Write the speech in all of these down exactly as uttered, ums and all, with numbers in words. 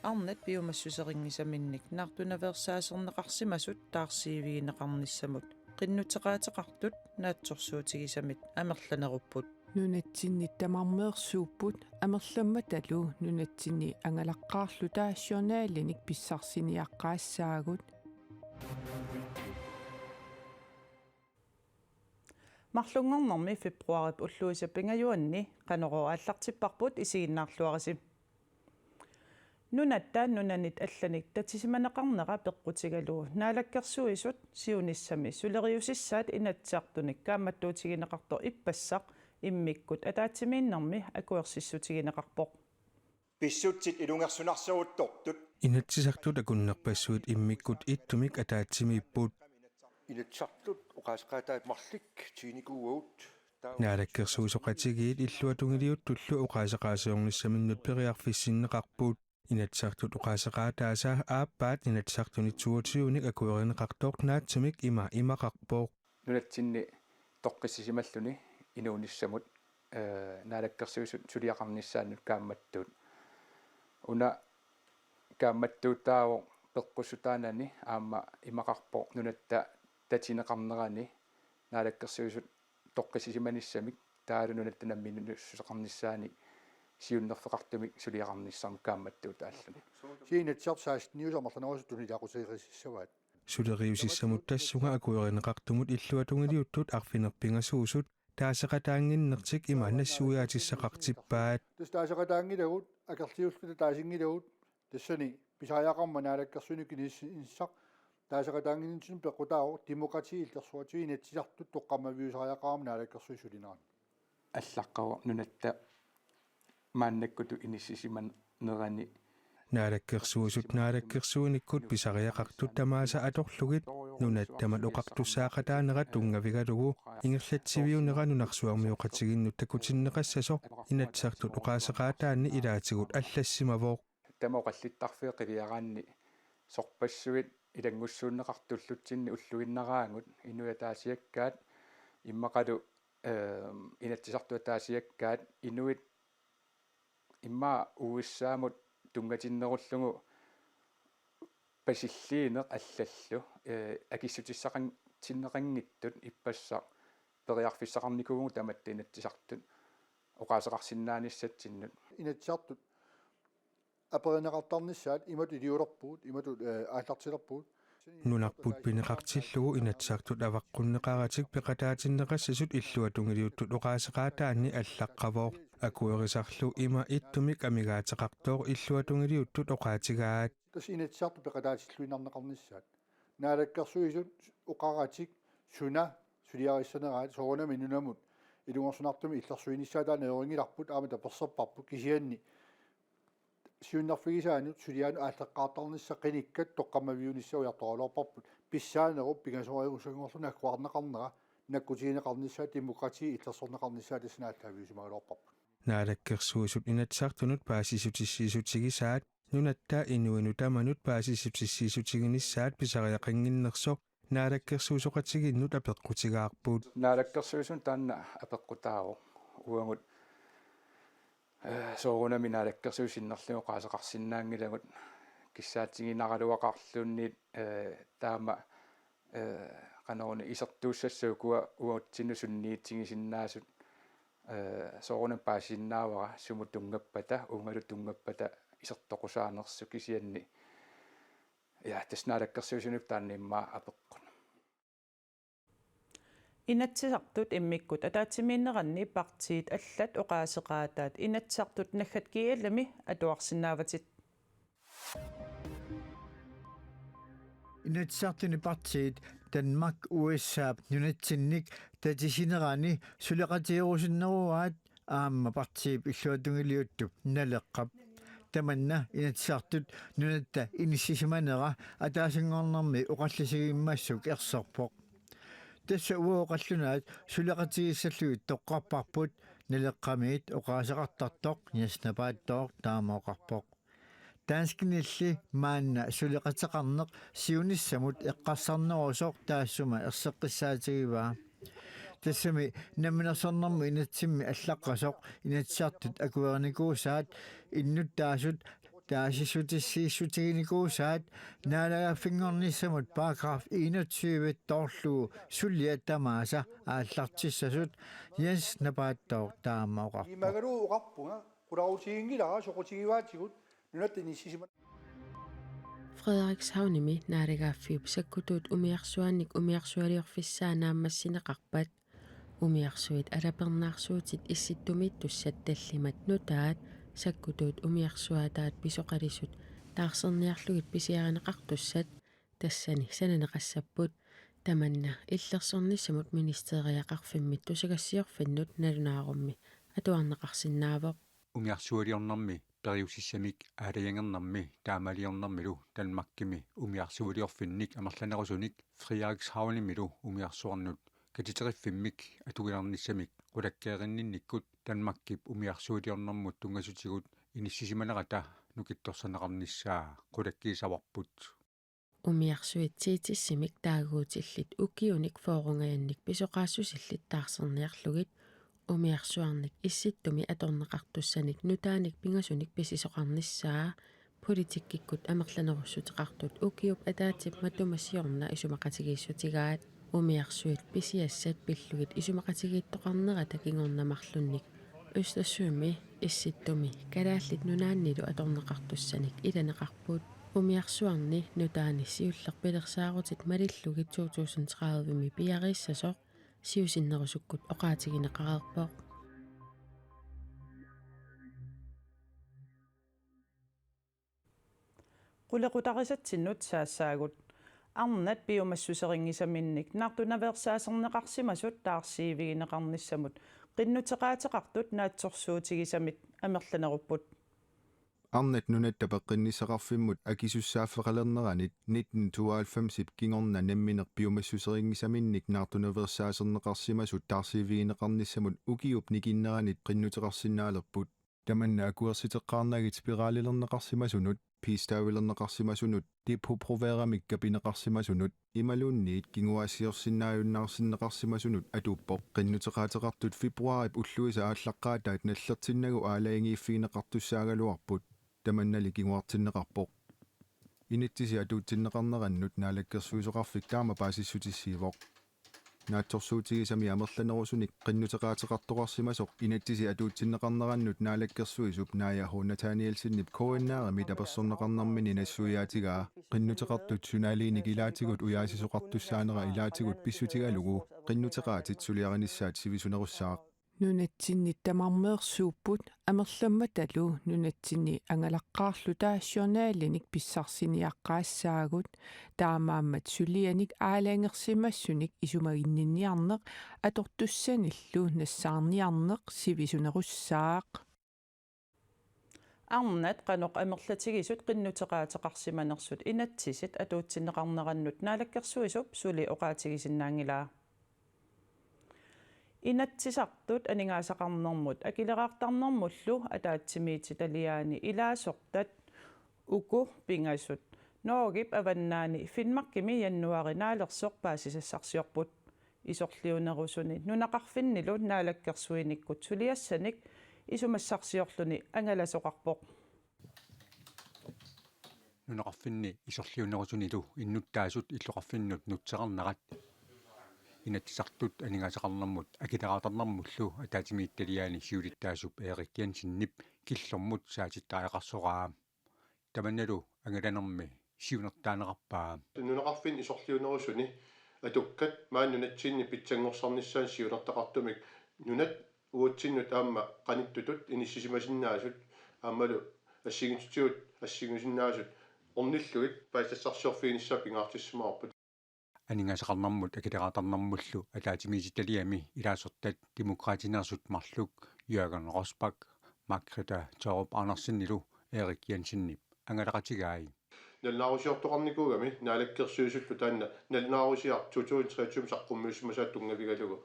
Arnat piumassuserinngisaminnik naartunaveersaaserneqarsimasut taarsiivigineqarnissamut qinnuteqaateqartut naatsorsuutigisamit amerlanerupput. Nunatsinni tamarmeersuupput amerlammatalu nunatsinni angalaqqaarluta journalinik pissarsiniaqqaassaagut. Marlunngornermi februaarip ulluisa pingajuanni Qanorooq aallartipparput, isiginnaarluarisi. Nunatta nunanit allanik tatisimaneqarnera peqqutigalugu Naalakkersuisut siunissami suleriusissaat Inatsisartunik kaammattuutigineqartoq ippassaq immikkut ataatsimiinnermi akuersissutigineqarpoq. Pissutsit ilungersunarsioruttortut. Inatsisartut akunnerpassuit immikkut ittumik ataatsimiipput. Inatsisartut oqaaseqaataat marluk tiinikuuagut. Naalakkersuisoqatigiit illuatungiliuttullu oqaaseqaasiornissaminnut periarfissinneqarput. Inatsisartut oqaaseqaataasa aappaat Inatsisartunit toogtyvenik akuerineqartoq naatsumik ima imaqarpoq. Nunatsinni toqqissisimalluni inuunissamut, eh, Naalakkersuisut suliaqarnissaannut kaammattuut. Una kaammattuutaavoq peqqussutaanani aamma imaqarpoq nunatta tatineqarnerani Naalakkersuisut toqqissisimanissamik taavalu nunatta namminersuseqarnissaanik siunnerfeqartumik suliaqarnissamut kaammattuutaalluni. Inatsisartut seksteniusut amerlanerusut tunilaaqquteqarissavaat. Suleriusissamut tassunga akuerineqartumut illuatungiliuttut arfineq-pingasuusut taaseqataannginnertik ima nassuiaatissaqartippaat. Tassa taaseqataanngilagut, akerliulluta taasinngilagut, tassani pisariaqarmat Naalakkersuinikkut inississaq taaseqataannginnertigut peqqutaavoq demokrati illersuatigut Inatsisartut toqqammaviusariaqarmat Naalakkersuisut sulineranni. Allaqqavoq nunatta maannakkutut inissisimanerani. Naalakkersuisut naalakkersuinikkut pisariaqartut tamaasa atorlugit nunat tamat oqartussaaqataanerat tunngavigalugu ingerlatsiviunera nunarsuarmioqatigiinnut takutinneqassasoq Inatsisartut oqaaseqaataanni ilaatigut allassimavoq. Tama oqallittarfiit qiviaraanni sorpassuit ilanngussuunneqartullutsinni ulluinnaraagut inuit ataasiakkaat immaqalu, ehm, Inatsisartut ataasiakkaat inuit immaqa U S A-mut tunngatinnerullugu pasilliineq allallu, eh, akissutissaqan-, -tinneqanngitsut ippassaq periarfissaqarnikuuvugut tamatta Inatsisartut oqaaseqarsinnaanissatsinnut. Inatsisartut aperineqartarnissaat imatut iliulerpugut, imatut, eh, aallartilerpugut. Nunarput pineqartillugu Inatsisartut avaqqunneqaratik peqataatinneqassasut illuatungiliuttut oqaaseqaataanni allaqqavoq. Akuerisarlu ima ittumik amigaateqartoq illuatungiliuttut oqaatigaat. Tassa Inatsisartut peqataatilluinnarneqarnissaat. Naalakkersuisut oqaratik suna suliarissaneraat soorunami nunamut ilungersunartumik illersuinissaat taanna ajorinngilarput aamma taperserparput kisianni siunnerfigisaanut suliaanut aalleqqaartarnissaq qinikkat toqqammaviunissaa ujartoraluarparput pissaanerup pingasorusanngorluni agguarneqarnera nakkutigineqarnissaa demokrati illersorneqarnissaa tassani aallaaviusimagaluarparput. Naalakkersuisut Inatsisartunut paasissutissiissutigisaat nunatta inuinut tamanut paasissutissiissutiginissaat pisariaqannginnersoq Naalakkersuisoqatigiinnut apeqqutigaarput. Naalakkersuisunut taanna apeqqutaavoq uagut, eh, soorunami Naalakkersuisut sinnerlugit oqaaseqarsinnaanngilagut kissaatiginaraluaqarlunilu, eh, taama, eh, qanoruna isertuussassagut ukua uatsinnut sunniitigisinnaasut, eh, soorunami paasisinnaavara sumut tunngappata, uungalu tunngappata isertoqusaanersut kisianni. Ja, tassa Naalakkersuisunilu taanna immaqa apeqqut. Inatsisartut immikkut ataatsimiinneranni partiit allat oqaaseqaataat Inatsisartut naggat G L-imi atuarsinnaavatit. Inatsisartuni partiit Danmark U S A-p nunatsinnik tatisinerani suleqatigerusunneruaat aamma partiip illuatungiliuttup Naleqqap. Tamanna Inatsisartut nunatta inissisimanera ataasinngornermi oqallisigimmassuk erserpoq. Tassa uagut qallunaat suleqatigissallugit toqqarparput Naleqqamiit oqaaseqartartoq Jens Napaattooq taama oqarpoq. Danskinilli maanna suleqateqarneq siunissamut eqqarsarnerusoq taassuma erseqqissaatigivaa. Tassami Namminersornermut Inatsimmi allaqqasoq Inatsisartut akuerinikuusaat innuttaasut taasissutissiissutiginikuusaat naalagaaffinngornissamut paragraf enogtyve toorlugu suliat tamaasa aallartissasut Jens Napaattooq taama oqarpoq. Imagalu oqarpunga, qularutiginngilara soqutigivaatigut nunatta inissisimanera. Frederikshavnimi naalagaaffiup sakkutuut umiarsuaannik umiarsualiorfissaa naammassineqarpat umiarsuit alapernaarsuutit Issittumiittussat tallimat nutaat sakkutuut umiarsuaataat pisoqalisut taarserniarlugit pisiarineqartussat tassani sananeqassapput. Tamanna illersornissamut ministeriaqarfimmit tusagassiorfinnut nalunaarummi atuarneqarsinnaavoq. Umiarsualiornermi periusissamik aalajangernermi taamaaliornermilu Danmarkimi umiarsualiorfinnik amerlanerusunik Frederikshavnimilu umiarsuarnut katiteriffimmi atuilernissamik qulakkeerinninnikkut Danmarkip umiarsualiornermut tunngasutigut inissisimanerata nukittorsarneqarnissaa qulakkiissavarput. Umiarsuit tiitissimik taaguutillit ukiunik fyrrengajannik pisoqaassusillit taarserniarlugit umiarsuarnik Issittumi atorneqartussanik nutaanik pingasunik pisisoqarnissaa politikkikkut amerlanerussuteqartut ukiup ataatsip matuma siorna isumaqatigiissutigaat. Umiarsuit pisiassat pillugit isumaqatigiittoqarnerata kingorna marlunnik Østersømi Issittumi Kalaallit Nunaannilu atorneqartussanik ilaneqarput. Umiarsuarni nutaani siulleq pilersaarutit malillugit to tusind tredivemi piareersassasoq siusinnerusukkut oqaatigineqareerpoq. Qulequtarisatsinnut saassaagut. Arnat piumassuserinngisaminnik naartunaveersaaserneqarsimasut taarsiivigineqarnissamut qinnuteqaateqartut naatsorsuutigisamit amerlanerupput. Arnat Nunatta Peqqinnissaqarfimmut akisussaaffeqalerneranit nitten tooghalvfemsip kingorna nammineq piumassuserinngisaminnik naartunaveersaaserneqarsimasut taarsiivigineqarnissamut ukiup nikinneranit qinnuteqarsinnaalerput. Tamanna akuersiteqqaarnagit spiralilerneqarsimasunut, p-stavilerneqarsimasunut, Depo-Proveramik kapineqarsimasunut imaluunniit kinguaassiorsinnaajunnaarsinneqarsimasunut atuuppoq. Qinnuteqaateqartut februaarip ulluisa aallaqqaataat nallertinnagu aalajangiiffigineqartussaagaluarput. Tamannali kinguartinneqarpoq. Inatsisit atuutsinneqarnerannut Naalakkersuisoqarfik taama paasissutissiivoq. Naatsorsuutigisami amerlanerusunik qinnuteqaateqartoqarsimasoq inatsisit atuutsinneqarnerannut Naalakkersuisup Naaja H. Nathanielsenip K N R-imi tapersersorneqarnermini nassuiaatigaa. Qinnuteqartut journalinik ilaatigut ujaasisoqartussaanera ilaatigut pissutigalugu qinnuteqaatit suliarinissaat sivisunerussaaq. Nunatsinni tamarmeersuupput amerlammatalu nunatsinni angalaqqaarluta journalinik pissarsiniaqqaassaagut, taamaammat sulianik aalajangersimasunik isumaginninniarneq atortussanillu nassaarniarneq sivisunerussaaq. Arnat qanoq amerlatigisut qinnuteqaateqarsimanersut inatsisit atuutsinneqarnerannut Naalakkersuisup suli oqaatigisinnaanngilaa. Inatsisartut aningaasaqarnermut akileraartarnermullu ataatsimiititaliaani ilaasortat uku pingasut Norgep avannaani Finnmarkimi januaari naalersoq paasisassarsiorput. Isorliunerusuni nunaqarfinnilu naalakkersuinikkut suliassanik isumassarsiorluni angalasoqarpoq. Nunaqarfinni isorliunerusunilu innuttaasut illoqarfinnut nutseqarnerat Inatsisartut aningaasaqarnermut akileraartarnermullu ataatsimiititaliaani siulittaasup Erik Jensenip killormut saatittariaqarsoraa. Tamannalu angalanermi siunertaaneqarpaa. Nunaqarfinni isorliunerusuni atukkat maani nunatsinni pitsanngorsarnissaannut siunertaqartumik nunat uatsinnut aamma qanittutut inissisimasinnaasut aammalu assigiinngitsutigut assigiinngisinnaasut ornillugit paasisassarsiorfiginissaat pingaartissimavarput. Aningaasaqarnermut akileraartarnermullu ataatsimiititaliami ilaasortat Demokraatineersut marluk Jørgen Rosbach, Margrethe Thorup Andersenilu Erik Jensenip angalaqatigai. Nalunaarusiortoqarnikuugami Naalakkersuisullu taanna nalunaarusiaq to tusind treogtyve saqqummiussimasaat tunngavigalugu.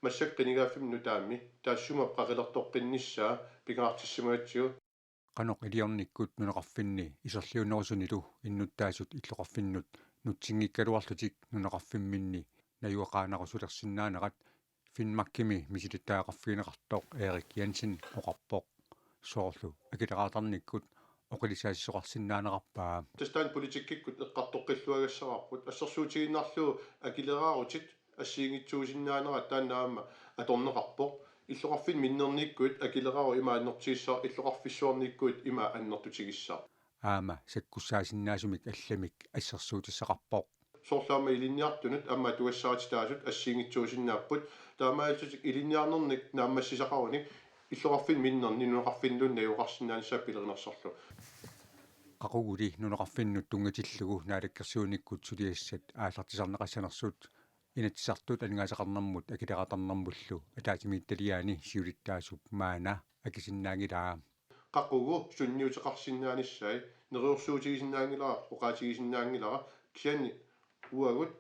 Massakkut qinigaaffimmi nutaammi taassuma qaqilertoqqinnissaa pingaartissimagatsigu. Qanoq iliornikkut nunaqarfinni isorliunerusunilu innuttaasut illoqarfinnut nutsinngikkaluarlutik nunaqarfimminni najugaqaanarusulersinnaanerat Finnmarkimi misilittagaqarfigineqartoq Erik Jensen oqarpoq. Soorlu akileraartarnikkut oqilisaasisoqarsinnaanerarpaa. Tassa taanna politikkikkut eqqartoqqilluagassaraarput, assersuutigiinnarlugu akileraarutit assigiinngitsuusinnaanera taanna aamma atorneqarpoq. Illoqarfinni minnerniikkuit akileraarut ima annertutigissavaa, illoqarfissuarniikkuit ima annertutigissavaa. Aamma sakkussaasinnaasumik allamik assersuutissaqarpoq. Soorlu aamma ilinniartunut aamma atugassarititaasut assigiinngitsuusinnaapput, taamaalillutik ilinniarnernik naammassisaqarunik illoqarfinni minnerni nunaqarfinniluunniit najugaqarsinnaanissaa pilerinersorlu. Qaquguli nunaqarfinnut tunngatillugu naalakkersuinikkut suliassat aallartisarneqassanersut Inatsisartut aningaasaqarnermut akileraartarnermullu ataatsimiititaliaani siulittaasup maanna akisinnaanngilaa. Qaqugu sunniuteqarsinnaanissai neriorsuutigisinnaanngilara, oqaatigisinnaanngilara, kisianni uagut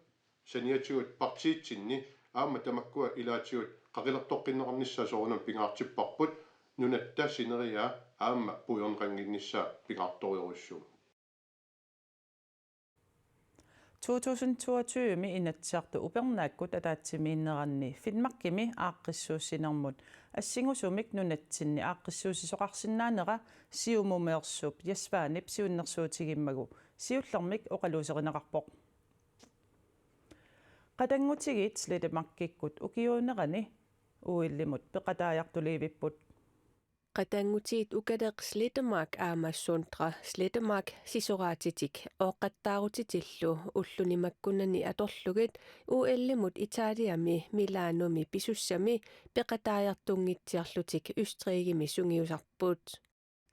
saniatigut partiitsinni aamma tamakkua ilaatigut qaqilertoqqinneqarnissaa soorunami pingaartipparput, nunatta sineriaa aamma puigorneqannginnissaa pingaartorujussuuvoq. To tusind toogtyve-mi Inatsisartut upernaakkut ataatsimiinneranni Finnmarkimi aaqqissuussinermut assingusumik nunatsinni aaqqissuussisoqarsinnaanera Siumumeersup Jesvanip siunnersuutigimmagu siullermik oqaluuserineqarpoq. Qatanngutigiit Slettemarkikkut ukiuunerani O L-imut peqataajartuliivipput. Qatanngutigiit Ukaleq Slettemark aamma Sondre Slettemark sisoraatitik ooqqattaarutitillu ulluni makkunani atorlugit O L-imut Italiami Milanomi pisussami peqataajartunngitsiarlutik Østrigimi sungiusarput.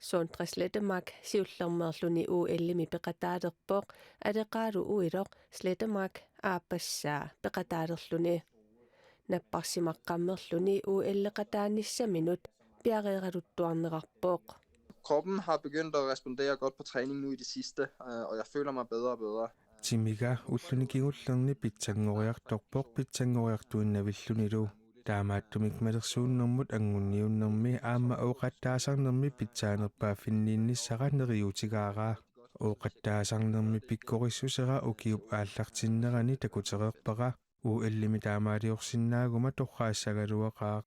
Sondre Slettemark siullermeerluni O L-imi peqataalerpoq, aleqaalu uiloq Slettemark aappassaa peqataalerluni. Napparsimaqqammerluni O L-eqataanissaminut piareeraluttuarnerarpoq. Kroppen har begyndt at respondere godt på træning nu i det sidste, øh, og jeg føler mig bedre og bedre. Timiga ulluni kingullerni pitsanngoriartorpoq, pitsanngoriartuinnavillunilu. Taamaattumik malersuunnermut anguniunnermi aamma ooqattaasarnermi pitsaanerpaaffinniinnissara neriuutigaara. Ooqattaasarnermi pikkorissusera ukiup aallartinnerani takutereerpara, O L-imi taamaaliorsinnaaguma torraassagaluaqaaq.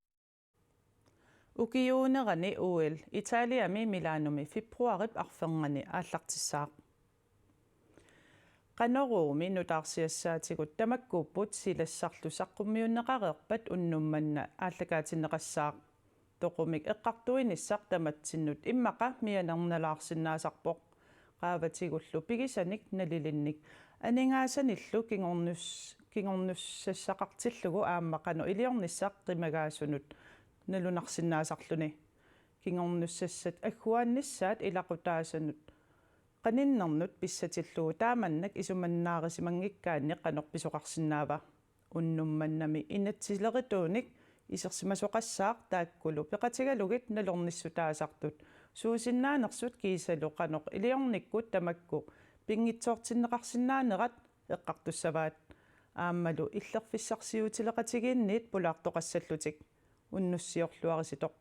Ukiuunerani O L Italiami Milanomi februarip arfernganni aallartissaaq. Qanoruumi nutaarsiassaatigut tamakkuupput silassarlu saqqummiunneqareerpat unnuk manna aallakaatinneqassaaq. Toqumik eqqartuinissaq tamatsinnut immaqa mianernalaarsinnaasarpoq. Qaavatigullu pigisanik nalilinnik aningaasanillu kingornus-, kingornussassaqartillugu aamma qanoq iliornissaq qimagaasunut nalunarsinnaasarluni. Kingornussassat agguaannissaat ilaqutaasanut qaninnernut pissatillugu taamannak isumannaarisimanngikkaanni qanoq pisoqarsinnaava? Unnuk mannami inatsilerituunik isersimasoqassaaq, taakkulu peqatigalugit nalornissutaasartut suusinnaanersut kiisalu qanoq iliornikkut tamakku pinngitsoortinneqarsinnaanerat eqqartussavaat. Aammalu illerfissarsiutileqatigiinniit pulaartoqassallutik. Unnussiorluarisitoq.